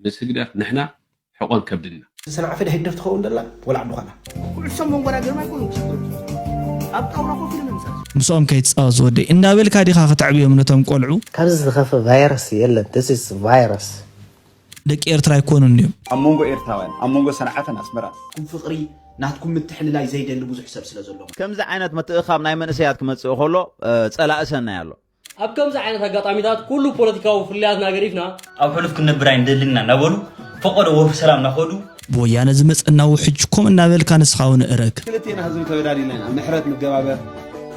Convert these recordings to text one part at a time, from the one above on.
ምስ ህግደፍ ንሕና ሕቆን ከብድና። ሰንዓፈ ድያ ህግደፍ ትኸውን ደላ ወላ ዓዲ ዃላ? ኩዕሶ መንጎራገርማ ኣይኮኑን ክሽግሩ ኣብ ጣውላ ኮፍ ኢሎም ምሳል ምስኦም ከይትፃወት ዝወደይ እንዳበልካ ዲኻ ክተዕብዮም ነቶም ቆልዑ? ካብዚ ዝኸፈ ቫይረስ የለን። This is virus። ደቂ ኤርትራ ኣይኮኑን ድዮም? ኣብ መንጎ ኤርትራውያን ኣብ መንጎ ሰንዓፈን ኣስመራን ናትኩም ፍቕሪ ናትኩም ምትሕልላይ ዘይደሊ ብዙሕ ሰብ ስለ ዘሎ ከምዚ ዓይነት ምትእኻብ ናይ መንእሰያት ክመጽእ ከሎ ጸላኢ ሰናይ ኣሎ። ኣብ ከምዚ ዓይነት ኣጋጣሚታት ኩሉ ፖለቲካዊ ፍልልያትና ገዲፍና ኣብ ሕሉፍ ክንነብር ኣይንደልን ኢና እናበሉ ፈቐዶ ወፍሪ ሰላም እናኸዱ ብወያነ ዝመጸና ውሕጅ ከምኡ እናበልካ ንስኻ እውን እረግ። ክልቴና ህዝቢ ተበዳዲልና ኢና። ምሕረት ንገባበር።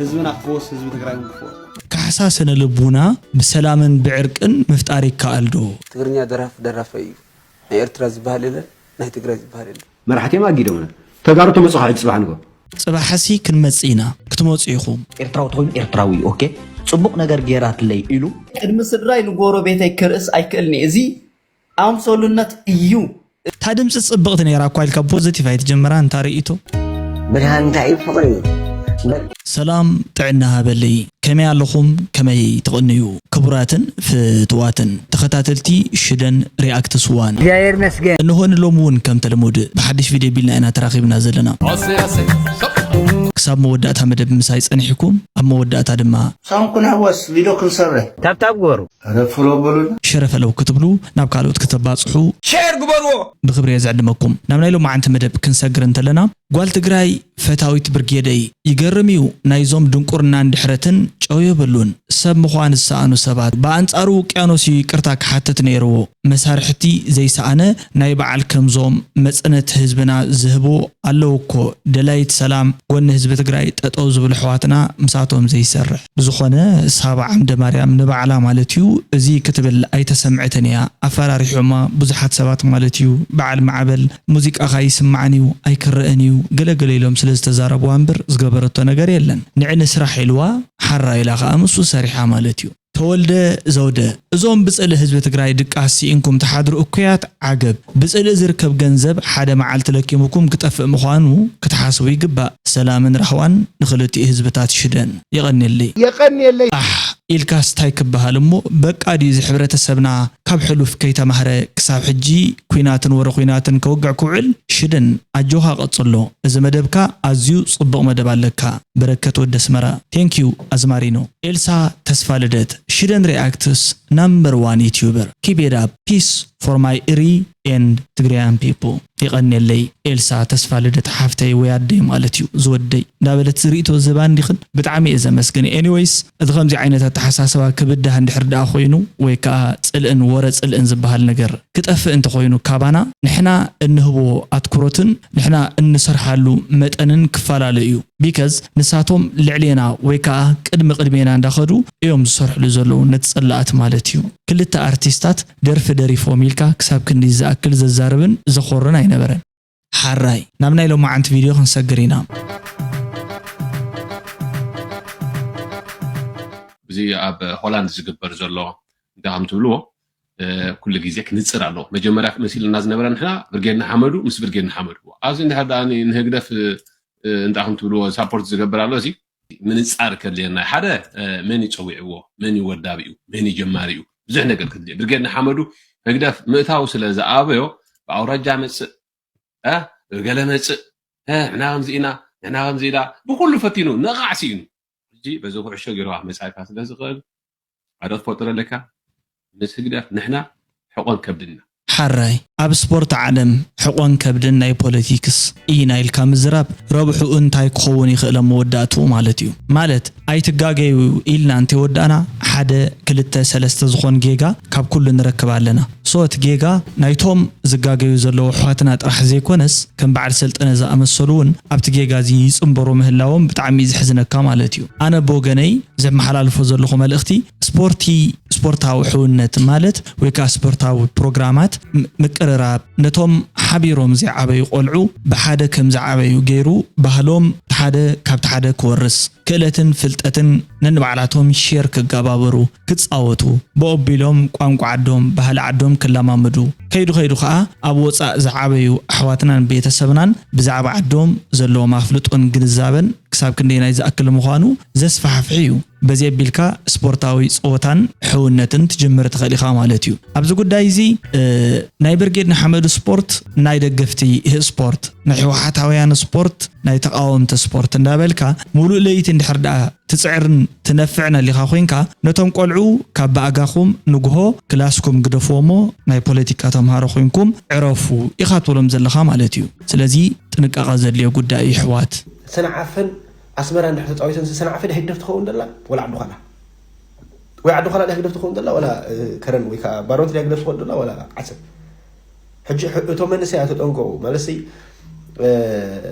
ህዝብና ክፍወስ፣ ህዝቢ ትግራይ እውን ክፍወስ። ካሕሳ ስነ ልቡና ብሰላምን ብዕርቅን ምፍጣር ይከኣል ዶ? ትግርኛ ደራፍ ደራፋይ እዩ። ናይ ኤርትራ ዝበሃል የለን፣ ናይ ትግራይ ዝበሃል የለን። መራሕቲ እዮም ኣጊዶምና። ተጋሩ ተመፁ ከዓ ፅባሕ ንጎ። ፅባሕሲ ክንመፅእ ኢና፣ ክትመፁ ኢኹም። ኤርትራዊ ተኾይኑ ኤርትራዊ እዩ። ኦኬ ፅቡቕ ነገር ገይራትለይ ኢሉ። ቅድሚ ስድራይ ንጎረቤተይ ክርእስ ኣይክእልን'የ። እዚ ኣምሰሉነት እዩ። እታ ድምፂ ፅብቕቲ ነይራ እኳ ኢልካ ፖዘቲቭ ኣይትጀምራ እንታ ርእይቶ። ብርሃን እንታይ እዩ ፍቕሪ እዩ። ሰላም ጥዕና ሃበለይ ከመይ ኣለኹም ከመይ ትቕንዩ ክቡራትን ፍትዋትን ተኸታተልቲ ሽደን ሪኣክትስ ዋን እግዚኣብሔር ይመስገን። እንሆ ንሎሚ እውን ከምተ ልሙድ ብሓድሽ ቪድዮ ቢልና ኢና ተራኺብና ዘለና ክሳብ መወዳእታ መደብ ምሳይ ጸኒሕኩም ኣብ መወዳእታ ድማ ሳም ክንሕወስ ቪድዮ ክንሰርሕ ታብታብ ግበሩ። ሸረፈለው ክትብሉ ናብ ካልኦት ክተባጽሑ ሸር ግበርዎ። ብኽብሪ እየ ዝዕድመኩም። ናብ ናይ ሎማዓንቲ መደብ ክንሰግር እንተለና ጓል ትግራይ ፈታዊት ብርጌደይ ይገርም እዩ ናይዞም ድንቁርናን ድሕረትን ጨው የብሉን። ሰብ ምዃን ዝሰኣኑ ሰባት ብኣንጻሩ ውቅያኖስ እዩ ይቅርታ ክሓትት ነይርዎ። መሳርሕቲ ዘይሰኣነ ናይ በዓል ከምዞም መጽነት ህዝብና ዝህቡ ኣለዉ እኮ ደላይት ሰላም ጎኒ ህዝቢ ትግራይ ጠጠው ዝብሉ ኣሕዋትና ምሳቶም ዘይሰርሕ ብዝኾነ ሳባ ዓምደ ማርያም ንባዕላ ማለት እዩ እዚ ክትብል ኣይተሰምዐትን እያ ኣፈራሪሖማ ብዙሓት ሰባት ማለት እዩ በዓል ማዕበል ሙዚቃኻ ይስማዕን እዩ ኣይክረእን እዩ ገለገለ ኢሎም ስለዝተዛረብዋ እምበር ዝገበረቶ ነገር የለን ንዒ ንስራሕ ኢልዋ ሓራ ኢላ ኸኣ ምስ ሰሪሓ ማለት እዩ። ተወልደ ዘውደ፣ እዞም ብጽልኢ ህዝቢ ትግራይ ድቃስ ስኢንኩም ትሓድሩ እኩያት ዓገብ፣ ብጽልኢ ዝርከብ ገንዘብ ሓደ መዓልቲ ለኪሙኩም ክጠፍእ ምዃኑ ክትሓስቡ ይግባእ። ሰላምን ራህዋን ንኽልቲኡ ህዝብታት ሽደን። የቐንየለይ። የቐንየለይ። ኣሕ ኢልካስ ታይ ክበሃል እሞ በቃ ድዩ እዚ ሕብረተሰብና ካብ ሕሉፍ ከይተማህረ ክሳብ ሕጂ ኲናትን ወረ ኲናትን ከውግዕ ክውዕል ሽደን ኣጆኻ ቀጽሎ እዚ መደብካ ኣዝዩ ጽቡቕ መደብ ኣለካ በረከት ወዲ ኣስመራ thank you ኣዝማሪኖ ኤልሳ ተስፋልደት ሽደን reacts number one youtuber keep it up peace for my Eritrean and Tigrayan people የቐንየለይ ኤልሳ ተስፋልደት ሓፍተይ ወይ ኣደይ ማለት እዩ ዝወደይ እንዳበለት ዝርእቶ ዝህባ እንዲኽን ብጣዕሚ እየ ዘመስግን anyways እቲ ከምዚ ዓይነት ኣተሓሳስባ ክብዳህ እንድሕር ደኣ ኮይኑ ወይ ከዓ ፅልእን ወረ ፅልእን ዝበሃል ነገር ክጠፍእ እንተኾይኑ ካባና ንሕና እንህቦ ኣትኩሮትን ንሕና እንሰርሓሉ መጠንን ክፈላለ እዩ because ንሳቶም ልዕሌና ወይ ከዓ ቅድሚ ቅድሜና እንዳኸዱ እዮም ዝሰርሕሉ ዘለዉ ነቲ ፀላእቲ ማለት እዩ ክልተ ኣርቲስታት ደርፊ ደሪፎም ኢልካ ክሳብ ክንዲ ዝኣክል ዘዛርብን ዘኾርን ኣይነበረን ሓራይ ናብ ናይ ሎማዓንቲ ቪድዮ ክንሰግር ኢና። እዚ ኣብ ሆላንድ ዝግበር ዘሎ እንታይ ከም ትብልዎ ኩሉ ግዜ ክንፅር ኣለዎ። መጀመርያ መሲልና ዝነበረ ንሕና ብርጌድ ንሓመዱ ምስ ብርጌድ ንሓመዱ ኣብዚ እንድሕር ደኣ ንህግደፍ እንታይ ከም ትብልዎ ሳፖርት ዝገብር ኣሎ እዚ ምንፃር ከድልየና ሓደ መን ይፀዊዕዎ መን ይወዳቢኡ መን ይጀማሪኡ ብዙሕ ነገር ከድልየ ብርጌድ ንሓመዱ ህግደፍ ምእታው ስለ ዝኣበዮ ብኣውራጃ መፅእ ገለ መፅእ ንሕና ከምዚ ኢና ንሕና ከምዚ ኢና ብኩሉ ፈቲኑ ነቓዕ ስኢኑ ሕጂ በዚ ኩዕሾ ገይርዋ መፃኢካ ስለ ዝኽእል ሓደ ክትፈልጦ ዘለካ ምስ ህግደፍ ንሕና ሕቆን ከብድና ሓራይ ኣብ ስፖርት ዓለም ሕቆን ከብድን ናይ ፖለቲክስ ኢና ኢልካ ምዝራብ ረብሕኡ እንታይ ክኸውን ይኽእል ኣብ መወዳእትኡ ማለት እዩ ማለት ኣይትጋገዩ ኢልና እንተወዳእና ሓደ ክልተ ሰለስተ ዝኾን ጌጋ ካብ ኩሉ ንረክብ ኣለና so እቲ ጌጋ ናይቶም ዝጋገዩ ዘለዉ ኣሕዋትና ጥራሕ ዘይኮነስ ከም በዓል ሰልጠነ ዝኣመሰሉ እውን ኣብቲ ጌጋ እዚ ይፅንበሩ ምህላዎም ብጣዕሚ እዩ ዘሕዝነካ ማለት እዩ ኣነ ብወገነይ ዘመሓላልፎ ዘለኹ መልእኽቲ ስፖርቲ ስፖርታዊ ሕውነት ማለት ወይ ከዓ ስፖርታዊ ፕሮግራማት ምቅርራብ ነቶም ሓቢሮም ዘይዓበዩ ቆልዑ ብሓደ ከም ዝዓበዩ ገይሩ ባህሎም ሓደ ካብቲ ሓደ ክወርስ ክእለትን ፍልጠትን ነንባዕላቶም ሼር ክጋባበሩ፣ ክጻወቱ፣ ብኦቢሎም ቋንቋ ዓዶም፣ ባህሊ ዓዶም ክለማመዱ፣ ከይዱ ከይዱ ከኣ ኣብ ወጻእ ዝዓበዩ ኣሕዋትናን ቤተሰብናን ብዛዕባ ዓዶም ዘለዎም ኣፍልጦን ግንዛበን ክሳብ ክንደየናይ ዝኣክል ምዃኑ ዘስፋሕፍሕ እዩ። በዚ ኣቢልካ ስፖርታዊ ጸወታን ሕውነትን ትጅምር ትኽእል ኢኻ ማለት እዩ። ኣብዚ ጉዳይ እዚ፣ እ፣ ናይ ብርጌድ ንሓመዱ ስፖርት፣ ናይ ደገፍቲ ስፖርት፣ ናይ ህወሓታውያን ስፖርት፣ ናይ ተቓወምቲ ስፖርት እንዳበልካ፣ ሙሉእ ለይቲ እንድሕር ደኣ ትጽዕርን ትነፍዕን ኣሊኻ ኮይንካ፣ ነቶም ቆልዑ ካብ ብኣጋኹም ንግሆ ክላስኩም ግደፍዎ እሞ ናይ ፖለቲካ ተምሃሮ ኮይንኩም ዕረፉ ኢኻ ትብሎም ዘለኻ ማለት እዩ። ስለዚ ጥንቃቐ ዘድልዮ ጉዳይ እዩ ኣሕዋት። ሰንዓፈን ኣስመራ እንድሕር ተጻዊተን ሰንዓፈ ድያ ህግደፍ ትኸውን ዘላ? ወላ ዓዲ ዃላ? ወይ ዓዲ ዃላ ድያ ህግደፍ ትኸውን ዘላ? ወላ፣ እ፣ ከረን ወይ ከዓ ባሮንት ድያ ህግደፍ ትኸውን ዘላ? ወላ ዓሰብ? ሕጂ ሕ-፣ እቶም መንእሰያት ተጠንቀቑ። ማለትሲ፣ እ፣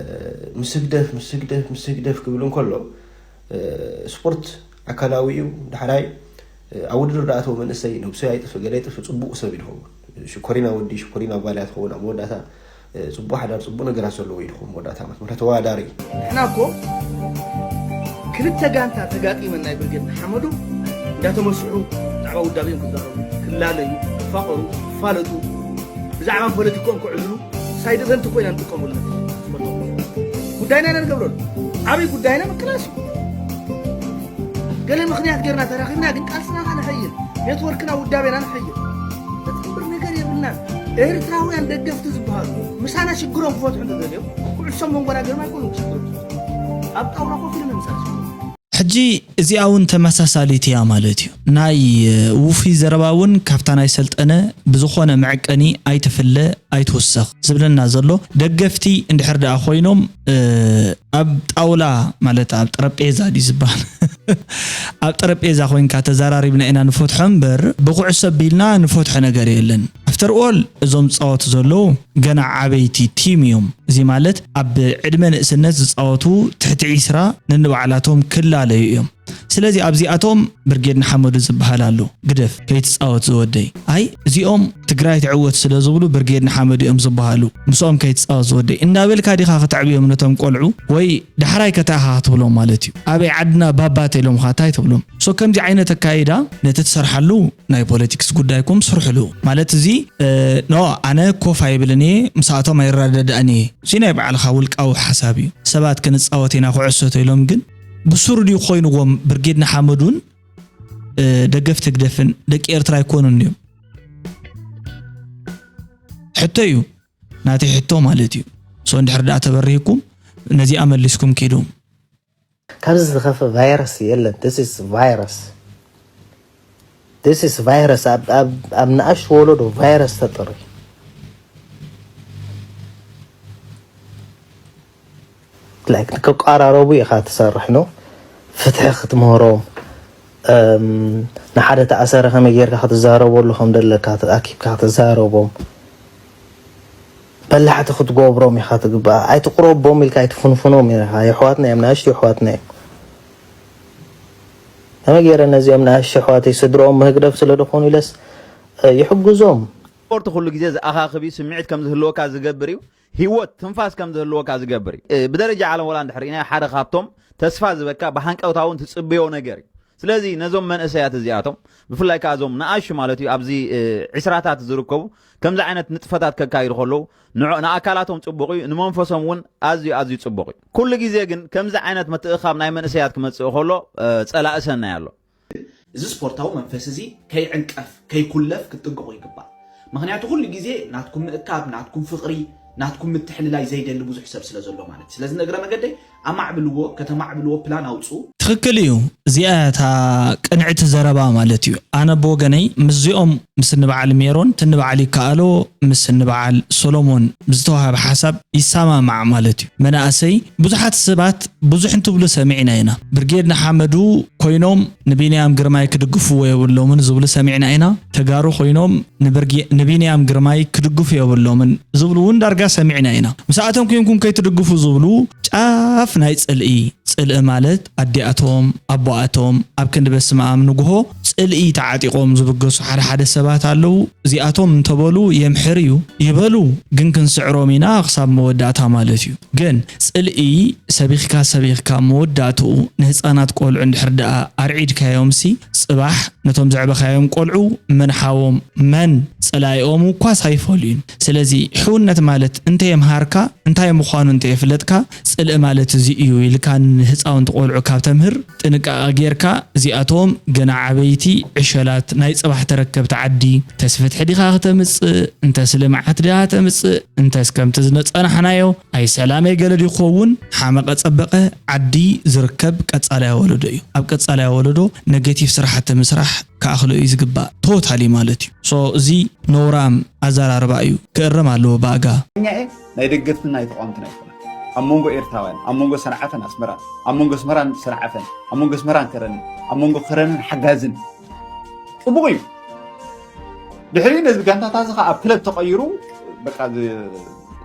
ምስ ህግደፍ፣ ምስ ህግደፍ፣ ምስ ህግደፍ ክብል እንከሎ፣ እ፣ ስፖርት ኣካላዊ እዩ። ዳሕራይ፣ እ፣ ኣብ ውድድር ዝኣተወ መንእሰይ ነብሱ ኣይጥፍእ፣ ገለ ኣይጥፍእ፣ ጽቡቕ ሰብ እዩ ዝኸውን። ሽኮሪና ወዲ፣ ሽኮሪና ጓል እያ ትኸውን። ኣብ መወዳእታ፣ እ፣ ጽቡቕ ሓዳር፣ ጽቡቕ ነገራት ዘለዎ እዩ ዝኸውን መወዳእታ ዓመት። ምኽንያቱ ተወዳዳሪ እዩ። ንሕና እኮ ክልተ ጋንታ ተጋጢመን ናይ ብርጌድ ንሓመዱ እንዳተመስሑ ብዛዕባ ውዳቤኦም ክዛረቡ፣ ክላለዩ፣ ክፋቐሩ፣ ክፋለጡ፣ ብዛዕባ ፖለቲኮም ክዕልሉ ሳይድ ኢቨንት ኮይና ንጥቀመሉ። ጉዳይና ኢና ንገብረሉ። ዓብይ ጉዳይና ምክላስ እዩ። ገለ ምኽንያት ጌርና ተራኺብና ግን ቃልስና ከነሐይል፣ ኔትወርክና ውዳቤና ንሐይል። ዘትግብር ነገር የብልናን። ኤርትራውያን ደገፍቲ ዝበሃሉ ምሳና ሽግሮም ክፈትሑ እንተደልዮም ኩዕሶም መንጎናገርም ኣይኮኑን ክሽግሮም ዝፈትሑ። ኣብ ጣውላ ኮፍ ኢሎም ምሳና ሽግሮም ሕጂ እዚኣ እውን ተመሳሳሊት እያ ማለት እዩ። ናይ፣ እ፣ ውፉይ ዘረባ እውን ካብታ ናይ ሰልጠነ ብዝኾነ መዐቀኒ ኣይትፍለ ኣይትውሰኽ ዝብለና ዘሎ። ደገፍቲ እንድሕር ደኣ ኮይኖም፣ እ፣ ኣብ ጣውላ ማለት ኣብ ጠረጴዛ ድዩ ዝበሃል? ኣብ ጠረጴዛ ኮይንካ ተዘራሪብና ኢና ንፈትሖ እምበር ብኩዕሶ ኣቢልና ንፈትሖ ነገር የለን። ኣፍተር ኦል እዞም ዝጻወቱ ዘለዉ ገና ዓበይቲ ቲም እዮም። እዚ ማለት ኣብ ዕድመ ንእስነት ዝጻወቱ ትሕቲ ዒስራ ነንባዕላቶም ክላለዩ እዮም። ስለዚ ኣብዚኣቶም ብርጌድ ንሓመዱ ዝበሃል ኣሎ። ግደፍ ከይትጻወት ዝወደይ። ኣይ እዚኦም ትግራይ ትዕወት ስለ ዝብሉ ብርጌድ ንሓመዱ እዮም ዝበሃሉ። ምስኦም ከይትጻወት ዝወደይ እንዳበልካ ዲኻ ከተዕብዮም ነቶም ቆልዑ? ወይ ዳሕራይ ከ እንታይ ኢኻ ክትብሎም ማለት እዩ? ኣበይ ዓድና ባባ ተኢሎምኻ እንታይ ትብሎም? ሶ ከምዚ ዓይነት ኣካይዳ ነቲ ትሰርሓሉ ናይ ፖለቲክስ ጉዳይኩም ስርሕሉ። ማለት እዚ፣ እ፣ ኖ ኣነ ኮፍ ኣይብልን እየ፣ ምስኣቶም ኣይረዳዳእን እየ። እዚ ናይ ባዕልኻ ውልቃዊ ሓሳብ እዩ። ሰባት ክንጻወት ኢና ኩዕሶ ተኢሎም ግን ብሱሩ ድዩ ኮይንዎም ብርጌድ ንሓመዱን፣ እ፣ ደገፍቲ ህግደፍን ደቂ ኤርትራ ኣይኮኑን ድዮም? ሕቶ እዩ። ናተይ ሕቶ ማለት እዩ። ሶ እንድሕር ደኣ ተበሪህኩም ነዚኣ መሊስኩም ኪዱ። ካብዚ ዝኸፍእ ቫይረስ የለን። This is virus. This is virus. ኣብ፣ ኣብ፣ ኣብ ንኣሽቱ ወለዶ ቫይረስ ተጥሪ። Like፣ ንክቀራረቡ ኢኻ ትሰርሕ ነው። ፍትሒ ክትምህሮም፣ እም፣ ንሓደ ተኣሰረ ከመይ ጌርካ ክትዛረበሉ ከም ደለካ፣ ኣኪብካ ክትዛረቦም፣ በላሕቲ ክትገብሮም ኢኻ ትግባእ። ኣይትቕረቦም ኢልካ ኣይትፍንፍኖም ኢኻ። የሕዋትና እዮም፣ ንኣሽቱ የሕዋትና እዮም። ከመይ ገይረ ነዚኦም ንኣሽቱ ኣሕዋተይ ስድርኦም ምህግደፍ ስለ ዝኾኑ ኢለስ፣ እ፣ ይሕግዞም። ስፖርት ኩሉ ግዜ ዝኣኻኽብ እዩ፣ ስምዒት ከም ዝህልወካ ዝገብር እዩ፣ ህይወት ትንፋስ ከም ዝህልወካ ዝገብር እዩ። እ፣ ብደረጃ ዓለም ወላ እንድሕር ርኢናዮ ሓደ ካብቶም ተስፋ ዝበካ ብሃንቀውታ እውን ትጽበዮ ነገር እዩ። ስለዚ ነዞም መንእሰያት እዚኣቶም ብፍላይ ከኣ እዞም ንኣሹ ማለት እዩ ኣብዚ እ፣ ዕስራታት ዝርከቡ ከምዚ ዓይነት ንጥፈታት ከካይዱ ከለዉ ንዖ- ንኣካላቶም ጽቡቕ እዩ፣ ንመንፈሶም እውን ኣዝዩ ኣዝዩ ጽቡቕ እዩ። ኩሉ ግዜ ግን ከምዚ ዓይነት ምትእኻብ ናይ መንእሰያት ክመጽእ ከሎ እ፣ ጸላኢ ሰናይ ኣሎ። እዚ ስፖርታዊ መንፈስ እዚ ከይዕንቀፍ፣ ከይኩለፍ ክትጥንቀቑ ይግባእ። ምኽንያቱ ኩሉ ግዜ ናትኩም ምእካብ፣ ናትኩም ፍቕሪ፣ ናትኩም ምትሕልላይ ዘይደሊ ብዙሕ ሰብ ስለ ዘሎ ማለት እዩ። ስለዚ ንእግረ መገደይ ኣማዕብልዎ፣ ከተማዕብልዎ ፕላን ኣውጽኡ። ትኽክል እዩ። እዚኣ እታ ቅንዕቲ ዘረባ ማለት እዩ። ኣነ ብወገነይ ምስዚኦም ምስ ንበዓል ሜሮን ትንበዓል ይከኣሎ ምስ ንበዓል ሶሎሞን ብዝተዋህበ ሓሳብ ይሰማማዕ ማለት እዩ። መናእሰይ ብዙሓት ሰባት ብዙሕ እንትብሉ ሰሚዕና ኢና። ብርጌድ ንሓመዱ ኮይኖም ንቢንያም ግርማይ ክድግፍዎ የብሎምን ዝብሉ ሰሚዕና ኢና። ተጋሩ ኮይኖም ንብርጌ- ንቢንያም ግርማይ ክድግፉ የብሎምን ዝብሉ እውን ዳርጋ ሰሚዕና ኢና። ምስኣቶም ኮይንኩም ከይትድግፉ ዝብሉ ጫፍ ናይ ጽልኢ፣ ጽልኢ ማለት ኣዲኣቶም ኣቦኣቶም ኣብ ክንዲ በስመኣም ንግሆ ጽልኢ ተዓጢቖም ዝብገሱ ሓደ ሓደ ሰባት ኣለዉ። እዚኣቶም እንተበሉ የምሕር እዩ ይበሉ፣ ግን ክንስዕሮም ኢና ክሳብ መወዳእታ ማለት እዩ። ግን ጽልኢ ሰቢኽካ ሰቢኽካ መወዳእትኡ ንህፃናት ቆልዑ እንድሕር ደኣ ኣርዒድካዮምሲ፣ ጽባሕ ነቶም ዘዕበኻዮም ቆልዑ መን ሓዎም መን ጸላኢኦም እኳስ ኣይፈልዩን። ስለዚ ሕውነት ማለት እንተየምሃርካ፣ እንታይ ምዃኑ እንተየፍለጥካ፣ ጽልኢ ማለት እዚ እዩ ኢልካ ንህፃውንቲ ቆልዑ ካብ ተምህር፣ ጥንቃቐ ጌርካ፣ እዚኣቶም ገና ዓበይቲ ዕሸላት ናይ ጽባሕ ተረከብቲ ዓዲ፣ እንተስ ፍትሒ ዲኻ ከተምጽእ፣ እንተስ ልምዓት ዲኻ ተምጽእ፣ እንተስ ከምቲ ዝጸናሕናዮ ኣይ ሰላመይ ገለ ድዩ ክኸውን፣ ሓመቐ ጸበቐ ዓዲ ዝርከብ ቀጻላያ ወለዶ እዩ። ኣብ ቀጻላያ ወለዶ ኔጌቲቭ ስራሕቲ ምስራሕ ክኣኽሎ እዩ ዝግባእ፣ ቶታሊ ማለት እዩ። ሶ እዚ ነውራም ኣዘራርባ እዩ፣ ክእረም ኣለዎ ብኣጋ። እኛ ናይ ደገፍትን ናይ ተቃወምትን ኣይኮነን። ኣብ መንጎ ኤርትራውያን፣ ኣብ መንጎ ሰንዓፈን ኣስመራን፣ ኣብ መንጎ ኣስመራን ሰንዓፈን፣ ኣብ መንጎ ኣስመራን ከረንን፣ ኣብ መንጎ ከረንን ሓጋዝን ጽቡቕ እዩ። ድሕሪ ነዚ ጋንታታት እዚ ከዓ ኣብ ክለብ ተቐይሩ፣ በቃ ዝ-፣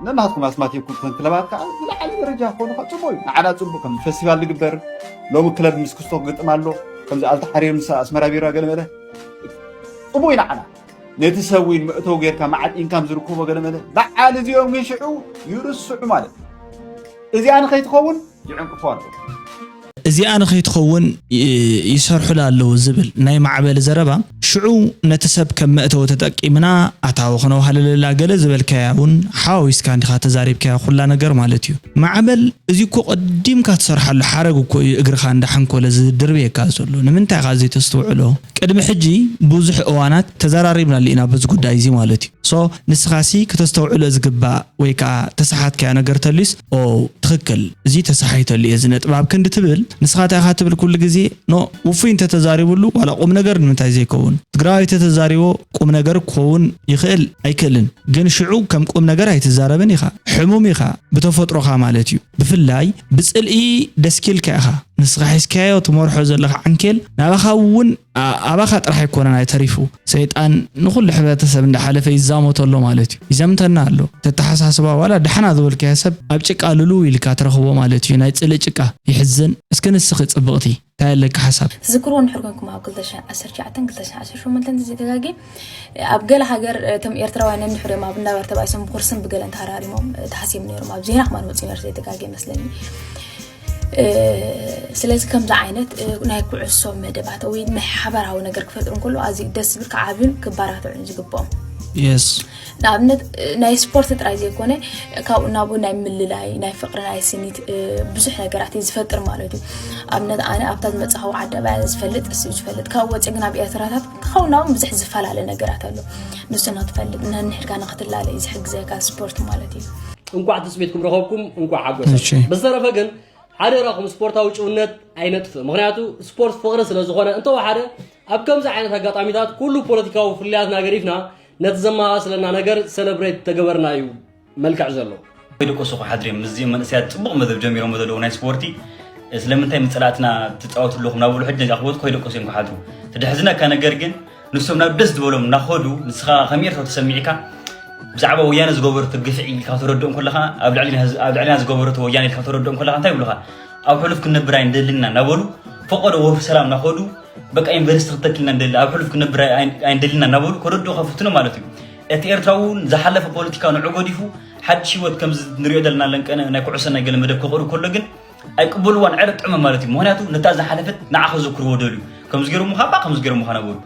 ነናትኩም ኣስማቲኩም ክን ክለባት ከዓ ዝለዓለ ደረጃ ክኾኑ ከዓ ጽቡቕ እዩ። ንዓና ጽቡቕ ከም ፈስቲቫል ዝግበር፣ ሎሚ ክለብ ምስ ክስቶ ክግጥም ኣሎ፣ ከምዚ ኣልታ ሓሪር ምስ ኣስመራ ቢራ ገለ መለ ጽቡቕ እዩ ንዓና። ነቲ ሰብ ዊን መእተው ጌርካ መዓት ኢንካም ዝርከቦ ገለ መለ፣ በዓል እዚኦም ግን ሽዑ ይርስዑ ማለት እዩ። እዚኣ ንኸይትኸውን ይዕንቅፎ ኣለዉ። እዚኣ ንኸይትኸውን ይ-፣ ይሰርሑላ ኣለዉ ዝብል ናይ ማዕበል ዘረባ፣ ሽዑ ነቲ ሰብ ከም መእተዊ ተጠቂምና ኣታዊ ክነውሃለለላ ገለ ዝበልካያ እውን ሓዋዊስካ እንዲኻ ተዛሪብካያ ኩላ ነገር ማለት እዩ። ማዕበል፣ እዚ እኮ ቀዲምካ ትሰርሓሉ ሓረግ እኮ እዩ እግርኻ እንዳሓንኮለ ዝድርብየካ ዘሎ። ንምንታይ ኢኻ ዘይተስተውዕሎ? ቅድሚ ሕጂ ብዙሕ እዋናት ተዘራሪብናሉ ኢና በዚ ጉዳይ እዚ ማለት እዩ። ሶ ንስኻሲ ክተስተውዕሎ ዝግባእ ወይ ከዓ ተሰሓትካዮ ነገር ተልዩስ፣ ኦ፣ ትኽክል፣ እዚ ተሰሓይተሉ እየ እዚ ነጥቢ ኣብ ክንዲ ትብል፣ ንስኻ እንታይ ኢኻ ትብል ኩሉ ግዜ? ኖ፣ ውፉይ እንተተዛሪብሉ ዋላ ቁም ነገር ንምንታይ ዘይከውን? ትግራዋይ እንተተዛሪቦ ቁም ነገር ክኸውን ይኽእል ኣይክእልን፣ ግን ሽዑ ከም ቁም ነገር ኣይትዛረብን ኢኻ። ሕሙም ኢኻ ብተፈጥሮኻ ማለት እዩ። ብፍላይ ብጽልኢ ደስኪልካ ኢኻ። ንስኻ ሒዝካዮ ትመርሖ ዘለኻ ዓንኬል ናባኻ እውን ኣ-፣ ኣባኻ ጥራሕ ኣይኮነን ኣይተሪፉ። ሰይጣን ንኹሉ ሕብረተሰብ እንዳሓለፈ ይዛመተሎ ማለት እዩ። ይዘምተና ኣሎ። ተተሓሳስባ ዋላ ደሓና ዝበልካዮ ሰብ ኣብ ጭቃ ልሉ ኢልካ ትረኽቦ ማለት እዩ። ናይ ጽልኢ ጭቃ። ይሕዝን። እስኪ ንስኺ ጽብቕቲ እንታይ ኣለኪ ሓሳብ? ትዝክርዎ እንድሕር ኮንኩም ኣብ ክልተ ሽሕን ዓሰርተ ትሽዓተን ክልተ ሽሕን ዓሰርተ ሸሞንተን እንተዘይተጋግየ ኣብ ገለ ሃገር እቶም ኤርትራውያን ነንሕዶም ኣብ እንዳበር ተባኢሶም ብኩርስን ብገለን ተሃራሪሞም ተሃስዮም ነይሮም። ኣብ ዜና ከማን ወጺኡ ነይሩ ዘይተጋግየ መስለኒ። እ፣ ስለዚ ከምዚ ዓይነት፣ እ፣ ናይ ኩዕሶ መደባት ወይ ናይ ሓበራዊ ነገር ክፈጥሩ እንከሎ ኣዝዩ ደስ ዝብል ክዓብዩን ክበራትዑን ዝግብኦም። የስ። ንኣብነት፣ እ፣ ናይ ስፖርት ጥራይ ዘይኮነ ካብኡ ናብኡ ናይ ምልላይ፣ ናይ ፍቅሪ፣ ናይ ስኒት፣ እ፣ ብዙሕ ነገራት እዩ ዝፈጥር ማለት እዩ። ኣብነት ኣነ ኣብታ ዝመጻኹ ዓዲ ኣባያ ዝፈልጥ እሱ እዩ ዝፈልጥ። ካብኡ ወፂኡ ግን ኣብ ኤርትራታት ካብኡ ናብኡ ብዙሕ ዝፈላለ ነገራት ኣሎ። ንሱ ንክትፈልጥ ነንሕድካ ንክትላለ እዩ ዝሕግዘካ ስፖርት ማለት እዩ። እንኳዕ ትጽቢትኩም ረኸብኩም፣ እንኳዕ ሓጎሰ። እሺ። ብዝተረፈ ግን ሓደራኹም ስፖርታዊ ጭውነት ኣይነጥፍእ። ምኽንያቱ ስፖርት ፍቕሪ ስለ ዝኾነ፣ እንተወሓደ ኣብ ከምዚ ዓይነት ኣጋጣሚታት ኩሉ ፖለቲካዊ ፍልልያትና ገዲፍና ነቲ ዘመሳስለና ነገር ሰለብሬት ተገበርና እዩ መልክዕ ዘሎ። ከይደቀሱ ክሓድሩ እዮም። ምስዚኦም መንእሰያት ጽቡቕ መደብ ጀሚሮሞ ዘለዉ ናይ ስፖርቲ፣ ስለምንታይ ምስ ጸላእትና ትጻወቱ ኣለኹም እናበሉ ሕጂ ነዚ ኣኽቦት ከይደቀሱ እዮም ክሓድሩ። እቲ ደሕዝነካ ነገር ግን ንሶም ናብ ደስ ዝበሎም እናኸዱ፣ ንስኻ ከም ኤርትራዊ ተሰሚዕካ፣ ብዛዕባ ወያነ ዝገበረቶ ግፍዒ ኢልካ ከተረድኦም ከለኻ፣ ኣብ ልዕሊና፣ ኣብ ልዕሊና ዝገበረቶ ወያነ ኢልካ ከተረድኦም ከለኻ እንታይ ይብሉኻ? ኣብ ሕሉፍ ክንነብር ኣይንደልን ኢና እናበሉ፣ ፈቐዶ ወርፊ ሰላም እናኸዱ፣ በቃ ዩኒቨርሲቲ ክተክልና እንደሊ፣ ኣብ ሕሉፍ ክንነብር ኣይ-፣ ኣይንደልን ኢና እናበሉ ከረድኡኻ ይፍትኑ ማለት እዩ። እቲ ኤርትራዊ እውን ዝሓለፈ ፖለቲካ ንዑ ገዲፉ፣ ሓድሽ ህይወት ከምዚ ንሪኦ ዘለና ለንቀነ ናይ ኩዕሶ ናይ ገለ መደብ ከቕርብ ከሎ ግን ኣይቅበልዋን፣ ዕረ ጥዑመ ማለት እዩ። ምኽንያቱ ነታ ዝሓለፈት ንዓ ከዘክርዎ ደልዩ። ከምዚ ገይሮምኻ እባ፣ ከምዚ ገይሮምኻ ነበሩ።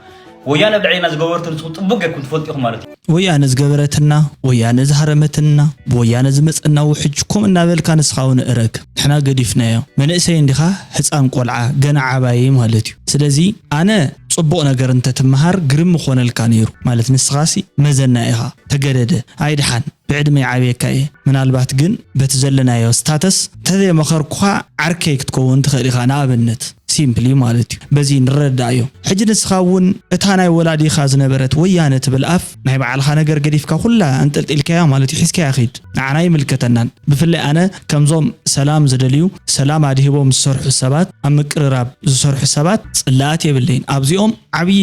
ወያነ ኣብ ልዕሌና ዝገበረቶ ንስኹም ጽቡቕ ጌርኩም ትፈልጡ ኢኹም ማለት እዩ። ወያነ ዝገበረትና፣ ወያነ ዝሃረመትና፣ ብወያነ ዝመጸና ውሕጅ ከምኡ እናበልካ ንስኻ እውን እረግ። ንሕና ገዲፍናዮ። መንእሰይ እንዲኻ፣ ህጻን ቆልዓ፣ ገና ዓባይ ማለት እዩ። ስለዚ ኣነ ጽቡቕ ነገር እንተትመሃር ግርም ምኾነልካ ነይሩ። ማለት ንስኻሲ መዘና ኢኻ። ተገደደ። ኣይድሓን። ብዕድመ ይዓብየካ እየ። ምናልባት ግን በቲ ዘለናዮ ስታተስ ተዘይመኸርኩኻ ዓርከይ ክትከውን ትኽእል ኢኻ፣ ንኣብነት ሲምፕሊ ማለት እዩ። በዚ ንረዳእ እዮ። ሕጂ ንስኻ እውን እታ ናይ ወላዲኻ ዝነበረት ወያነ ትብል ኣፍ ናይ ባዕልኻ ነገር ገዲፍካ ኩላ ኣንጠልጢልካያ ማለት እዩ፣ ሒዝካያ ኺድ። ንዓና ኣይምልከተናን። ብፍላይ ኣነ ከምዞም ሰላም ዝደልዩ፣ ሰላም ኣድሂቦም ዝሰርሑ ሰባት፣ ኣብ ምቅርራብ ዝሰርሑ ሰባት ጽላኣት የብለይን። ኣብዚኦም ዓብዪ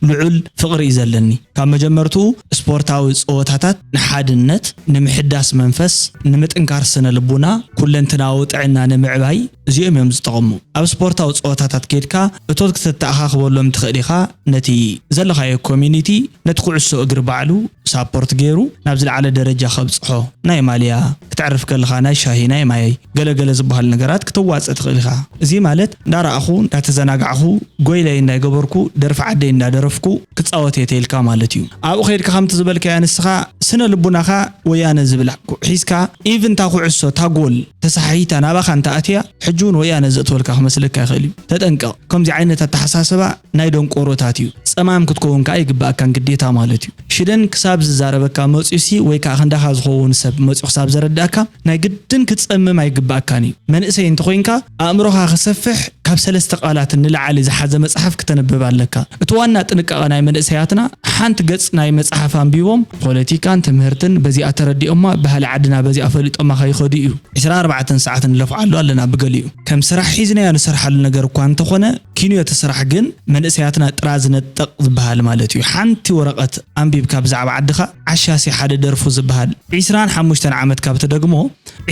ልዑል ፍቕሪ እዩ ዘለኒ። ካብ መጀመርትኡ ስፖርታዊ ጸወታታት ንሓድነት፣ ንምሕዳስ መንፈስ፣ ንምጥንካር ስነ ልቡና፣ ኩለንትናዊ ጥዕና ንምዕባይ እዚኦም እዮም ዝጠቕሙ። ኣብ ስፖርታዊ ጸወታ ቦታታት ከይድካ እቶት ክተተኣኻኽበሎም ትኽእል ኢኻ። ነቲ ዘለኻዮ ኮሚኒቲ ነቲ ኩዕሶ እግሪ ባዕሉ ሳፖርት ገይሩ ናብ ዝለዓለ ደረጃ ከብፅሖ፣ ናይ ማልያ ክትዕርፍ ከለኻ ናይ ሻሂ ናይ ማይ ገለገለ ዝበሃል ነገራት ክተዋፅእ ትኽእል ኢኻ። እዚ ማለት እንዳረኣኹ እንዳተዘናጋዕኹ ጎይለይ እንዳይገበርኩ ደርፊ ዓደይ እንዳደረፍኩ ክፃወት እየ ተይልካ ማለት እዩ። ኣብኡ ከይድካ ከምቲ ዝበልካያ ንስኻ ስነ ልቡናኻ ወያነ ዝብል ሒዝካ ኢቭን እታ ኩዕሶ እታ ጎል ተሳሒታ ናባኻ እንተኣትያ ሕጂ እውን ወያነ ዘእትወልካ ክመስለካ ይኽእል እዩ። ተጠንቀቕ። ከምዚ ዓይነት ኣተሓሳስባ ናይ ደንቆሮታት እዩ። ጸማም ክትከውን ከኣ ይግባኣካን ግዴታ ማለት እዩ። ሽደን ክሳብ ዝዛረበካ መጺኡሲ ወይ ከኣ ክንዳኻ ዝኸውን ሰብ መጺኡ ክሳብ ዘረዳእካ ናይ ግድን ክትጸምም ኣይግባኣካን እዩ። መንእሰይ እንተኾይንካ ኣእምሮኻ ክሰፍሕ ካብ ሰለስተ ቃላት ንላዕሊ ዝሓዘ መጽሓፍ ክተንብብ ኣለካ። እቲ ዋና ጥንቃቐ ናይ መንእሰያትና ሓንቲ ገጽ ናይ መጽሓፍ ኣንቢቦም ፖለቲካን ትምህርትን በዚኣ ተረዲኦማ ባህሊ ዓድና በዚኣ ፈሊጦማ ከይኸዱ እዩ። ዕስራን ኣርባዕተን ሰዓት ንለፍዓሉ ኣለና ብገሊኡ። ከም ስራሕ ሒዝናዮ ንሰርሓሉ ነገር እኳ እንተኾነ ኪንዮ እቲ ስራሕ ግን መንእሰያትና ጥራዝ ነጠቕ ዝበሃል ማለት እዩ። ሓንቲ ወረቐት ኣንቢብካ ብዛዕባ ዓድኻ ዓሻሲ ሓደ ደርፉ ዝበሃል ዕስራን ሓሙሽተን ዓመት ካብ ትደግሞ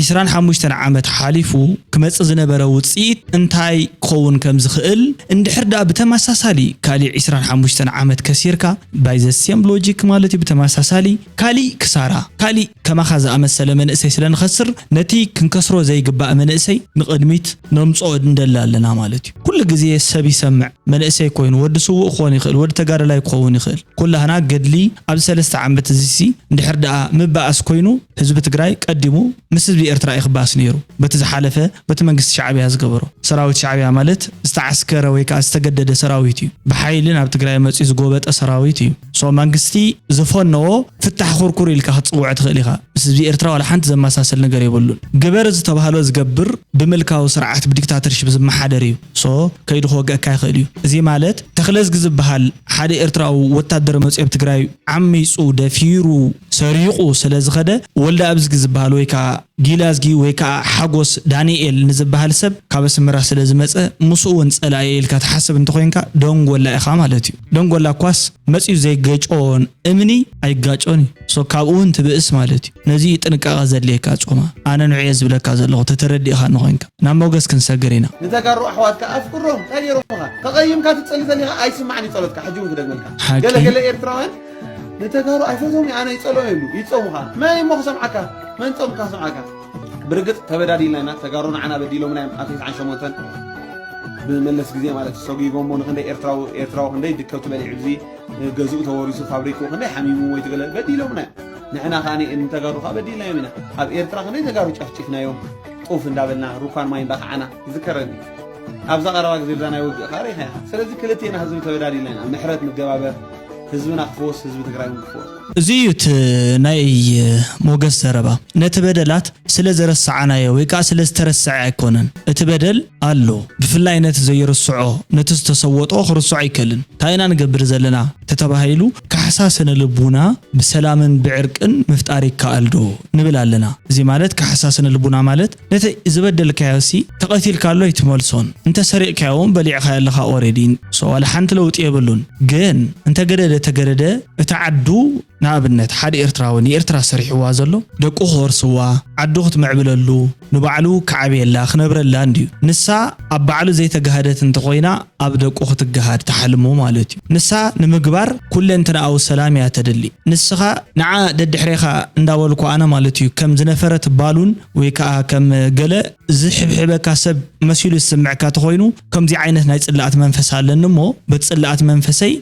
ዕስራን ሓሙሽተን ዓመት ሓሊፉ ክመጽእ ዝነበረ ውጽኢት እንታይ ክኸውን ከም ዝኽእል እንድሕር ደኣ ብተመሳሳሊ ካሊእ ዕስራን ሓሙሽተን ዓመት ከሲርካ by the same logic ማለት እዩ ብተመሳሳሊ ካሊእ ክሳራ ካሊእ ከማኻ ዝኣመሰለ መንእሰይ ስለ ንኸስር ነቲ ክንከስሮ ዘይግባእ መንእሰይ ንቕድሚት ነምጽኦ እንደሊ ኣለና ማለት እዩ። ኩሉ ግዜ ሰብ ይሰምዕ መንእሰይ ኮይኑ ወዲ ስውእ ክኾን ይኽእል ወዲ ተጋዳላይ ክኸውን ይኽእል ኩላህና ገድሊ ኣብዚ ሰለስተ ዓመት እዚሲ እንድሕር ደኣ ምባኣስ ኮይኑ ህዝቢ ትግራይ ቀዲሙ ምስ ህዝቢ ኤርትራ እዩ ክባኣስ ነይሩ። በቲ ዝሓለፈ በቲ መንግስቲ ሻዕብያ ዝገበሮ ሰራዊት ሻዕብያ ማለት ዝተዓስከረ ወይ ከዓ ዝተገደደ ሰራዊት እዩ። ብሓይሊ ናብ ትግራይ መፅዩ ዝጎበጠ ሰራዊት እዩ። ሶ መንግስቲ ዝፈነዎ ፍታሕ ኩርኩር ኢልካ ክትፅውዖ ትኽእል ኢኻ። ምስ ህዝቢ ኤርትራ ዋላ ሓንቲ ዘመሳሰል ነገር የብሉን። ግበር ዝተባህሎ ዝገብር ብምልካዊ ስርዓት ብዲክታተርሽፕ ዝመሓደር እዩ። ሶ ከይዱ ክወግአካ ይኽእል እዩ። እዚ ማለት ተኽለዝጊ ዝበሃል ሓደ ኤርትራዊ ወታደር መፅዮ ኣብ ትግራይ ዓሚፁ ደፊሩ ሰሪቑ ስለ ዝኸደ ወልደ ኣብዝጊ ዝበሃል ወይ ከዓ ጊላዝጊ ወይ ከዓ ሓጎስ ዳንኤል ንዝበሃል ሰብ ካብ ኣስመራ ስለ ዝመፀ ምስኡ እውን ፀላኢ ኢልካ ትሓስብ እንተኮይንካ ደንጎላ ኢኻ ማለት እዩ። ደንጎላ እኳስ መፅዩ ዘይገጭኦን እምኒ ኣይጋጮን እዩ። ሶ ካብኡ እውን ትብእስ ማለት እዩ። ነዚ እዩ ጥንቃቐ ዘድልየካ ጾማ። ኣነ ንዑ እየ ዝብለካ ዘለኹ ተተረዲእኻ እንኾይንካ ናብ ሞገስ ክንሰግር ኢና። ንተጋሩ ኣሕዋትካ ኣፍቅሮም እንታይ ገይሮምኻ? ተቐይምካ ትጸሊ ተሊኻ ኣይስማዕን እዩ ጸሎትካ ሕጂ እውን ክደግመልካ። ሓቂ። ገለ ገለ ኤርትራውያን ንተጋሩ ኣይፈትዎም ኣነ ይጸልኦም ይብሉ ይጸሙኻ። መን እሞ ክሰምዓካ? መን ጸምካ ክሰምዓካ? ብርግጽ ተበዳዲልና ኢና። ተጋሩ ንዓና በዲሎምና እዮም ኣብ ተስዓን ሸሞንተን ብመለስ ግዜ ማለት እዩ። ሰጒጎሞ ንኽንደይ ኤርትራዊ ኤርትራዊ ክንደይ ድከብቲ በሊዑ እዚ ገዝኡ ተወሪሱ ፋብሪክኡ ክንደይ ሓሚሙ ወይ ትገለ በዲሎምና እዮም። ንሕና ከኣ ንተጋሩ ከኣ በዲልናዮም ኢና። ኣብ ኤርትራ ክንደይ ተጋሩ ጨፍጪፍናዮም ጡፍ እንዳበልና ሩኳን ማይ እንዳኸዓና ይዝከረኒ። ኣብዛ ቀረባ ግዜ ብዛ ናይ ውግእ ከኣ ርኢኻ ኢኻ። ስለዚ ክልቴና ህዝቢ ተበዳዲልና ኢና። ምሕረት ንገባበር፣ ህዝብና ክፍወስ፣ ህዝቢ ትግራይ እውን ክፍወስ። እዚ እዩ እቲ ናይ ሞገስ ዘረባ። ነቲ በደላት ስለ ዘረሳዕናዮ ወይ ከኣ ስለ ዝተረስዐ ኣይኮነን። እቲ በደል ኣሎ። ብፍላይ ነቲ ዘይርስዖ፣ ነቲ ዝተሰወጦ ክርስዖ ኣይከልን። እንታይ ኢና ንገብር ዘለና ተተባሂሉ ካሕሳ ስነ ልቡና ብሰላምን ብዕርቅን ምፍጣር ይከኣል ዶ ንብል ኣለና። እዚ ማለት ካሕሳ ስነ ልቡና ማለት ነቲ ዝበደልካዮ ሲ ተቐቲልካሉ ኣይትመልሶን። እንተ ሰሪቕካዮ እውን በሊዕካዮ ኣለኻ ኦሬዲ። ሶ ዋላ ሓንቲ ለውጢ የብሉን። ግን እንተ ገደደ ተገደደ እቲ ዓዱ ንኣብነት ሓደ ኤርትራዊ ንኤርትራ ሰሪሕዋ ዘሎ ደቁ ክወርስዋ ዓዱ ክትምዕብለሉ ንባዕሉ ክዓብየላ ክነብረላ እንድዩ። ንሳ ኣብ ባዕሉ ዘይተጋህደት እንተኾይና ኣብ ደቁ ክትገሃድ ትሓልሞ ማለት እዩ። ንሳ ንምግባር ኩለንትናኣዊ ሰላም እያ ተደሊ። ንስኻ ንዓ ደድሕሬኻ እንዳበልኩ ኣነ ማለት እዩ ከም ዝነፈረት ባሉን ወይ ከዓ ከም ገለ ዝሕብሕበካ ሰብ መሲሉ ዝስምዕካ ተኾይኑ ከምዚ ዓይነት ናይ ፅላኣት መንፈስ ኣለኒ እሞ በቲ ፅላኣት መንፈሰይ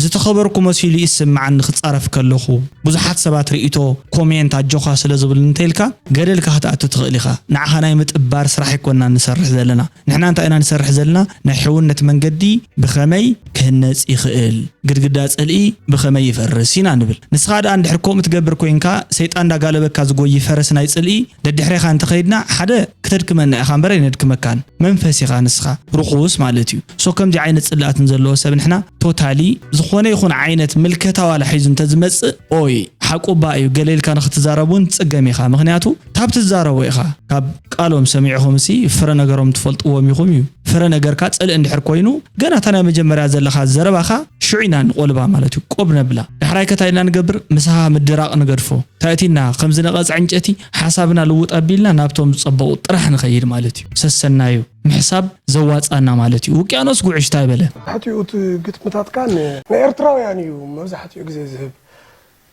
ዝተኸበርኩ መሲሉ ይስምዓኒ ክፃረፍ ከለኹ ብዙሓት ሰባት ርእይቶ ኮሜንት ኣጆኻ ስለ ዝብሉኒ እንተኢልካ ገደልካ ክትኣቱ ትኽእል ኢኻ። ንዓኻ ናይ ምጥባር ስራሕ ኣይኮንና ንሰርሕ ዘለና። ንሕና እንታይ ኢና ንሰርሕ ዘለና? ናይ ሕውነት መንገዲ ብኸመይ ክህነፅ ይኽእል? ግድግዳ ጽልኢ ብኸመይ ይፈርስ ኢና ንብል። ንስኻ ደኣ እንድሕር ከምኡ ትገብር ኮይንካ ሰይጣን እንዳጋለበካ ዝጎይ ፈረስ ናይ ጽልኢ ደድሕሬኻ እንተኸይድና ሓደ ክተድክመና ኢኻ እምበር ኣይነድክመካን። መንፈስ ኢኻ ንስኻ ርኹስ ማለት እዩ። ሶ ከምዚ ዓይነት ጽላእትን ዘለዎ ሰብ ንሕና ቶታሊ ዝኾነ ይኹን ዓይነት ምልከታ ዋላ ሒዙ እንተዝመጽእ ኦይ ሓቁባ እዩ ገለ ኢልካ ንኽትዛረብ እውን ትጽገም ኢኻ። ምኽንያቱ ካብ ትዛረቦ ኢኻ ካብ ቃሎም ሰሚዕኹም ሲ ፍረ ነገሮም ትፈልጥዎም ኢኹም እዩ። ፍረ ነገርካ ጽልእ እንድሕር ኮይኑ ገና እታ ናይ መጀመርያ ዘለኻ ዘረባኻ ሽዑ ኢና ንቆልባ ማለት እዩ ቆብ ነብላ። ዳሕራይ ከ እንታይ ኢና ንገብር? ምሳኻ ምድራቕ ንገድፎ። ታእቲና ከም ዝነቐጸ ዕንጨቲ ሓሳብና ልውጥ ኣቢልና ናብቶም ዝጸበቑ ጥራሕ ንኸይድ ማለት እዩ። ሰሰናዩ ምሕሳብ ዘዋጻና ማለት እዩ። ውቅያኖስ ጉዕሽ ታይ በለ? መብዛሕትኡ እቲ ግጥምታትካ ን- ንኤርትራውያን እዩ መብዛሕትኡ ግዜ ዝህብ።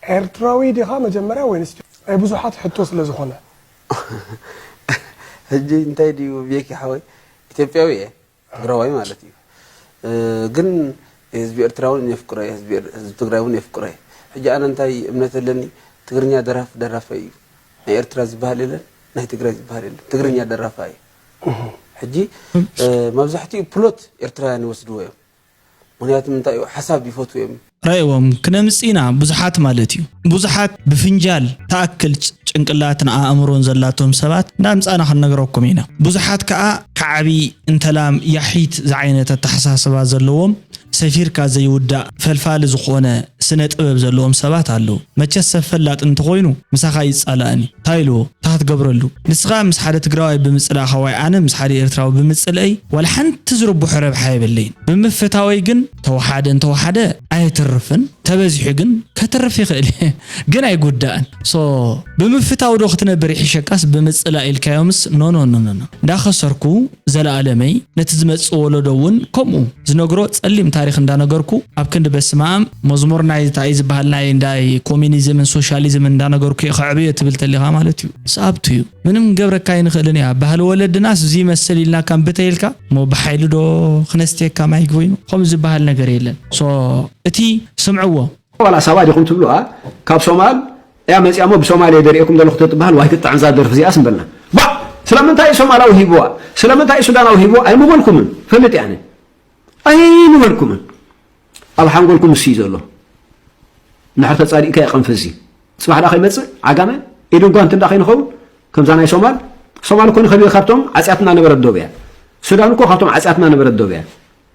ኤርትራዊ ዲኻ መጀመርያ ወይንስ ናይ ብዙሓት ሕቶ ስለ ዝኾነ? ሕጂ እንታይ ድዩ ቤኪ ሓወይ? ኢትዮጵያዊ እየ፣ ትግራዋይ ማለት እዩ። እ፣ ግን ህዝቢ ኤርትራ እውን የፍቅሮ እየ፣ ህዝቢ ኤር- ህዝቢ ትግራይ እውን የፍቅሮ እየ። ሕጂ ኣነ እንታይ እምነት ኣለኒ? ትግርኛ ደራፍ ደራፋይ እዩ። ናይ ኤርትራ ዝበሃል የለን፣ ናይ ትግራይ ዝበሃል የለን። ትግርኛ ደራፋይ እዩ። ሕጂ እ፣ መብዛሕትኡ ፕሎት ኤርትራውያን ይወስድዎ እዮም። ምክንያቱ እንታይ እዩ? ሓሳብ ይፈትዉ እዮም። ረእዎም ክነምጽእ ኢና ብዙሓት ማለት እዩ። ብዙሓት ብፍንጃል ትኣክል ጭንቅላትን ኣእምሮን ዘላቶም ሰባት እንዳምጻእና ክንነግረኩም ኢና። ብዙሓት ከኣ ከዓቢ እንተላም ያሒት ዝዓይነት ኣተሓሳስባ ዘለዎም ሰፊርካ ዘይውዳእ ፈልፋሊ ዝኾነ ስነ ጥበብ ዘለዎም ሰባት ኣለዉ። መቸስ ሰብ ፈላጥ እንተኾይኑ ምሳኻ ይጻላእን እዩ። እንታይ ኢልዎ? እንታይ ክትገብረሉ? ንስኻ ምስ ሓደ ትግራዋይ ብምጽላእኻ ወይ ኣነ ምስ ሓደ ኤርትራዊ ብምጽልእይ ዋላ ሓንቲ ዝርብሖ ረብሓ የብለይን። ብምፍታወይ ግን ተወሓደ እንተወሓደ ኣየትርፍን፣ ተበዚሑ ግን ከትርፍ ይኽእል እዩ። ግን ኣይጉዳእን። So ብምፍታው ዶ ክትነብር ይሕሸካስ ብምጽላእ ኢልካዮምስ? No no no no no። እንዳኸሰርኩ ዘለኣለመይ ነቲ ዝመጽእ ወለዶ እውን ከምኡ ዝነግሮ ጸሊም ታሪኽ እንዳነገርኩ ኣብ ክንዲ በስመኣም መዝሙር ናይ እንታይ ዝበሃል ናይ እንዳይ ኮሚኒዝምን ሶሻሊዝምን እንዳነገርኩ እየ ከዕብዮ ትብል ተሊኻ ማለት እዩ። ሰኣብቱ እዩ። ምንም ገብረካ ኣይንኽእልን እያ። ባህሊ ወለድናስ እዚ ይመስል ኢልና ካምብተ ኢልካ እሞ ብሓይሊ ዶ ክነስትየካ ማይ ኮይኑ ከምኡ ዝበሃል ነገር የለን። So እቲ ስምዕዎ ዋላ ሳባ ዲኹም ትብሉዋ ካብ ሶማል እያ መፂኣ እሞ ብሶማል እየ ደሪኤኩም ዘለኹ ተትበሃል ዋይ ክትጥዕም እዛ ደርፊ እዚኣስ ምበልና። ባ ስለምንታይ እዩ ሶማላዊ ሂብዋ ስለምንታይ እዩ ሱዳናዊ ሂብዋ ኣይምበልኩምን ፈልጥ እየ ኣነ ኣይምበልኩምን። ኣብ ሓንጎልኩም ንሱ እዩ ዘሎ። እንድሕር ተፃሊእካ እዩ ቀንፊ እዚ ፅባሕ ደኣ ከይመፅእ ዓጋመ ኢድን ጓንትን ደኣ ከይንኸውን ከምዛ ናይ ሶማል ሶማል እኮ ንኸቢር ካብቶም ዓፅያትና ነበረት ዶብ እያ። ሱዳን እኮ ካብቶም ዓፅያትና ነበረት ዶብ እያ።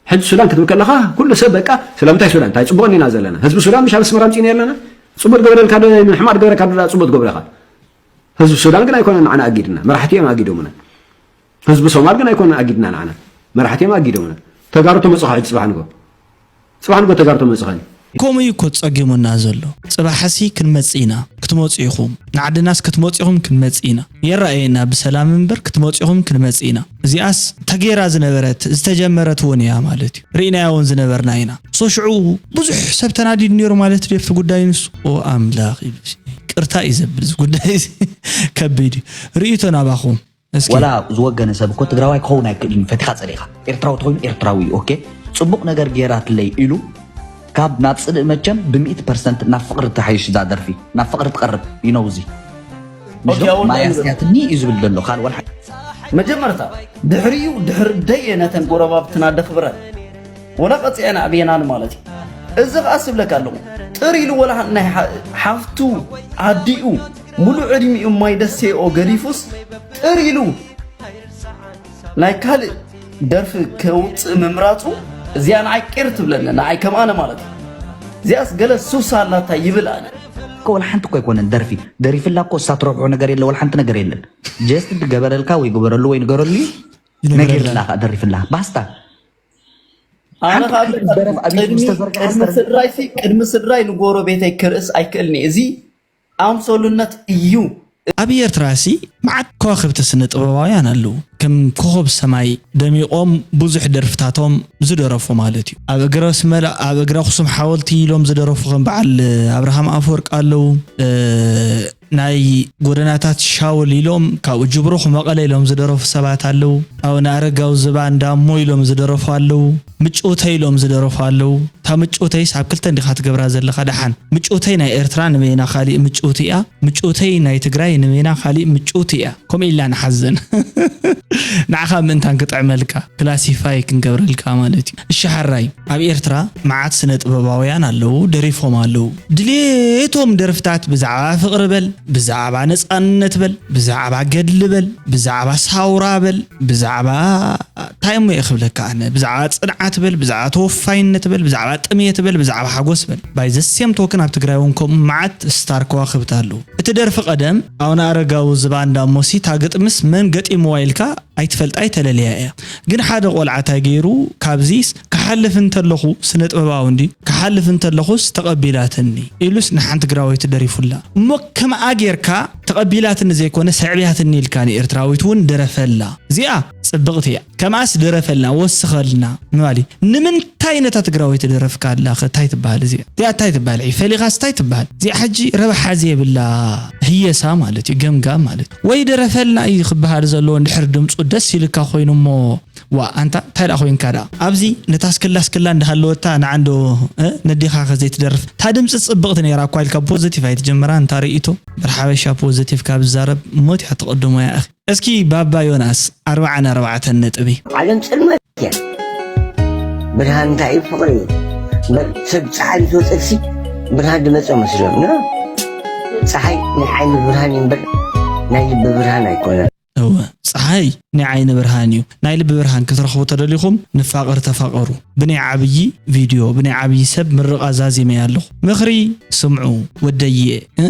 ሕጂ ሱዳን ክትብል ከለኻ ኩሉ ሰብ በቃ ስለምንታይ ሱዳን እንታይ ፅቡቕ እኒና ዘለና ህዝቢ ሱዳን ምሽ ኣብ ኣስመራ ኣምፂእና ኣለና። ፅቡቅ ትገበረልካ ዶ ሕማቅ ትገበረካ ዶ ፅቡቅ ትገብረካ። ህዝቢ ሱዳን ግን ኣይኮነን ንዓና ኣጊድና መራሕቲ እዮም ኣጊዶምና። ህዝቢ ሶማል ግን ኣይኮነን ኣጊድና ንዓና መራሕቲ እዮም ኣጊዶምና። ተጋሩ ተመፅኻ ሕጂ ፅባሕ ንጎ ፅባሕ ንጎ ተጋሩ ተመፅኻኒ። ከምኡ እዩ እኮ ጸጊሙና ዘሎ። ጽባሕሲ ክንመጽእ ኢና። ክትመጹ ኢኹም። ንዓድናስ ክትመጹ ኢኹም ክንመጽእ ኢና። የረኣየና ብሰላም እምበር ክትመጹ ኢኹም ክንመጽእ ኢና። እዚኣስ ተጌራ ዝነበረት ዝተጀመረት እውን እያ ማለት እዩ። ርኢናያ እውን ዝነበርና ኢና። ሶ ሽዑ ብዙሕ ሰብ ተናዲዱ ነይሩ ማለት ድዩ ኣብቲ ጉዳይ ንሱ? ኦ ኣምላኽ ይቅርታ እዩ ዘብል እዚ ጉዳይ እዚ ከቢድ እዩ። ርእይቶ ናባኹም። እስኪ። ወላ ዝወገነ ሰብ እኮ ትግራዋይ ክኸውን ኣይክእልን እዩ ፈቲኻ ፀሊእኻ ኤርትራዊ ተኮይኑ ኤርትራዊ እዩ ኦኬ ፅቡቅ ነገር ገይራትለይ ኢሉ ካብ ናብ ፅልእ መቸም ብሚእቲ ፐርሰንት ናብ ፍቅሪ ትሓይሽ እዛ ደርፊ ናብ ፍቅሪ ትቀርብ you know እዚ ማይ ኣስትያትኒ እዩ ዝብል ዘሎ ካልእ ወላ መጀመርታ ድሕሪኡ ድሕሪ ደየ ነተን ጎረባብትና ደኽብረን ወላ ቀፂዐን ኣዕብየናን ማለት እዩ እዚ ከዓ ስብለካ ኣለኹ ጥር ኢሉ ወላ ናይ ሓፍቱ ኣዲኡ ሙሉእ ዕድሚኡ ማይ ደሴኦ ገዲፉስ ጥር ኢሉ ናይ ካልእ ደርፊ ከውፅእ ምምራፁ እዚኣ ንዓይ ቅር ትብለኒ ንዓይ ከም ኣነ ማለት እዩ እዚኣስ ገለ ሱስ ኣላታ ይብል ኣነ እኮ ወላ ሓንቲ እኮ ኣይኮነን ደርፊ ደሪፍላ እኮ እሳ ትረብሖ ነገር የለ ወላ ሓንቲ ነገር የለን just ድገበረልካ ወይ ግበረሉ ወይ ንገረሉ እዩ ነጊርላ ከዓ ደሪፍላ ባስታ ኣነ ከዓ ቅድሚ ስድራይ ንጎረቤተይ ክርእስ ኣይክእልን እየ እዚ ኣምሰሉነት እዩ። ኣብ ኤርትራ ሲ መዓት ከዋኽብቲ ስነ ጥበባውያን ኣለዉ። ከም ኮኾብ ሰማይ ደሚቖም ብዙሕ ደርፍታቶም ዝደረፉ ማለት እዩ። ኣብ እግረ ኣስመላ፣ ኣብ እግረ ኣኽሱም ሓወልቲ ኢሎም ዝደረፉ ከም በዓል ኣብርሃም ኣፈወርቂ ኣለዉ። ናይ ጎደናታት ሻውል ኢሎም ካብኡ ጅብሩኽ መቐለ ኢሎም ዝደረፉ ሰባት ኣለዉ። ኣቡነ ኣረጋዊ ዝባ እንዳሞ ኢሎም ዝደረፉ ኣለዉ። ምጭውተይ ኢሎም ዝደረፉ ኣለዉ። እታ ምጭውተይስ ኣብ ክልተ እንዲኻ ትገብራ ዘለኻ ደሓን። ምጭውተይ ናይ ኤርትራ ንበይና ካሊእ ምጭውቲ እያ። ምጭውተይ ናይ ትግራይ ንበይና ካሊእ ምጭውቲ እያ። ከምኡ ኢልና ንሓዘን። ንዓኻ ምእንታን ክጥዕመልካ፣ ክላሲፋይ ክንገብረልካ ማለት እዩ። እሺ ሓራይ፣ ኣብ ኤርትራ መዓት ስነ ጥበባውያን ኣለዉ፣ ደሪፎም ኣለዉ። ድሌቶም ደርፍታት ብዛዕባ ፍቕሪ በል፣ ብዛዕባ ነጻነት በል፣ ብዛዕባ ገድሊ በል፣ ብዛዕባ ሳውራ በል፣ ብዛዕባ እንታይ እሞ እየ ክብለካ ኣነ፣ ብዛዕባ ጽንዓት በል፣ ብዛዕባ ተወፋይነት በል፣ ብዛዕባ ጥሜት በል፣ ብዛዕባ ሓጎስ በል። ባይ ዘ ሴም ቶክን ኣብ ትግራይ እውን ከምኡ መዓት ስታር ከዋኽብቲ ኣለዉ። እቲ ደርፊ ቀደም ኣቡነ ኣረጋዊ ዝባንዳ እሞሲ እታ ግጥምስ መን ገጢምዋ ኢልካ ኣይትፈልጣ ኣይተለልያ እያ። ግን ሓደ ቆልዓ እንታይ ገይሩ፣ ካብዚስ ክሓልፍ እንተለኹ ስነ ጥበባዊ እንዲ ክሓልፍ እንተለኹስ ተቐቢላትኒ ኢሉስ ንሓንቲ ትግራወይቲ ደሪፉላ። እሞ ከምኣ ጌርካ ተቐቢላትኒ ዘይኮነ ሰዕብያትኒ ኢልካ ንኤርትራዊት እውን ድረፈላ። እዚኣ ጽብቕቲ እያ። ከምኣስ ድረፈልና፣ ወስኸልና ምባል እዩ። ንምንታይ ነታ ትግራወይቲ ደረፍካ ኣላ ኸ? እንታይ ትበሃል እዚኣ? እዚኣ እንታይ ትበሃል? ዒ ፈሊኻስ እንታይ ትበሃል? እዚኣ ሕጂ ረብሓ ዘይብላ ህየሳ ማለት እዩ፣ ገምጋም ማለት እዩ። ወይ ድረፈልና እዩ ክበሃል ዘለዎ፣ እንድሕር ድምፁ ደስ ኢልካ ኮይኑ እሞ። ዋ ኣንታ እንታይ ደኣ ኮይንካ ደኣ? ኣብዚ ነታ ስክላ ስክላ እንዳሃለወታ ንዓንዶ፣ እ፣ ነዴኻ ከ ዘይትደርፍ? እታ ድምፂ ጽብቕቲ ነይራ እኳ ኢልካ ፖዚቲቭ ኣይትጀምራ። እንታ ርእይቶ ብር ሓበሻ ፖዚቲቭ ካብ ዝዛረብ ሞት እያ ትቕድሞ እያ። እኺ እስኪ ባባ ዮናስ ኣርብዓን ኣርባዕተን ነጥቢ። ዓለም ጽልመት እያ። ብርሃን እንታይ እዩ? ፍቕሪ እዩ። እምበር ሰብ ጸሓይ ምስ ወጸትሲ ብርሃን ዝመጸ መስሎም። ኖ። ጸሓይ ናይ ዓይኒ ብርሃን እዩ እምበር ናይ ልቢ ብርሃን ኣይኮነን። እወ፣ ጸሓይ ናይ ዓይኒ ብርሃን እዩ። ናይ ልቢ ብርሃን ክትረኽቡ ተደሊኹም ንፋቐር ተፋቐሩ። ብናይ ዓብዪ ቪድዮ፣ ብናይ ዓብዪ ሰብ ምርቓ ዛዚመያ ኣለኹ። ምኽሪ ስምዑ ወደየ፣ እ?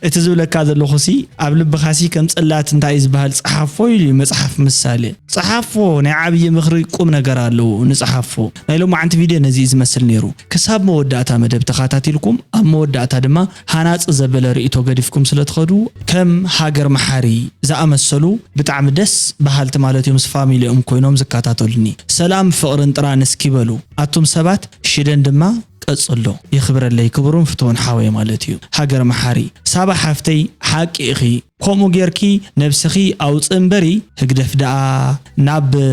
እቲ ዝብለካ ዘለኹሲ ኣብ ልብኻሲ ከም ጽላት እንታይ እዩ ዝበሃል ጸሓፎ ኢሉ እዩ መጽሓፍ ምሳሌ። ጸሓፎ ናይ ዓብዪ ምኽሪ ቁም ነገር ኣለዎ፣ ንጸሓፎ። ናይ ሎማዓንቲ ቪድዮ ነዚ እዩ ዝመስል ነይሩ። ክሳብ መወዳእታ መደብ ተኻታቲልኩም ኣብ መወዳእታ ድማ ሃናጺ ዘበለ ርእይቶ ገዲፍኩም ስለ ትኸዱ ከም ሃገር መሓሪ ዝኣመሰሉ ብጣዕሚ ደስ በሃልቲ ማለት እዩ ምስ ፋሚሊኦም ኮይኖም ዝከታተሉኒ። ሰላም ፍቕርን ጥራን እስኪ በሉ ኣቱም ሰባት ሽደን ድማ ቀጽሎ። የኽብረለይ ክቡርን ፍትውን ሓወይ ማለት እዩ። ሃገር መሓሪ ሳባ ሓፍተይ ሓቂ ኢኺ። ከምኡ ጌርኪ ነብስኺ ኣውጽእ እምበሪ ህግደፍ ደኣ ናብ፣ እ፣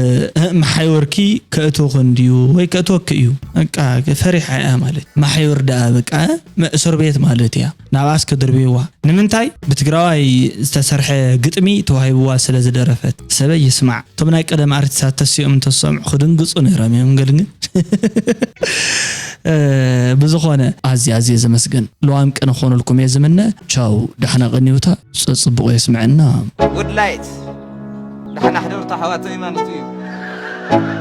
መሓይወርኪ ከእትውኺ እንድዩ ወይ ከእትወኪ እዩ። በቃ ፈሪሓ እያ ማለት። መሓይወር ደኣ በቃ መእሰር ቤት ማለት እያ። ናብኣስ ከድርብይዋ። ንምንታይ? ብትግራዋይ ዝተሰርሐ ግጥሚ ተዋሂብዋ ስለ ዝደረፈት። ሰበይ ይስማዕ። እቶም ናይ ቀደም ኣርቲስታት ተሲኦም እንተሰምዑ ክድንግጹ ነይሮም እዮም። ገል ግን እ፣ ብዝኾነ ኣዝየ ኣዝየ ዘመስግን። ለዋም ቅነ ክኾነልኩም እየ ዝምነ። ቻው፣ ዳሕና ቀኒውታ፣ ጽ-፣ ጽቡቕ የስምዐና። ጉድ ላይት። ዳሕና ሕደሩታ ኣሕዋተይ ማለት እዩ።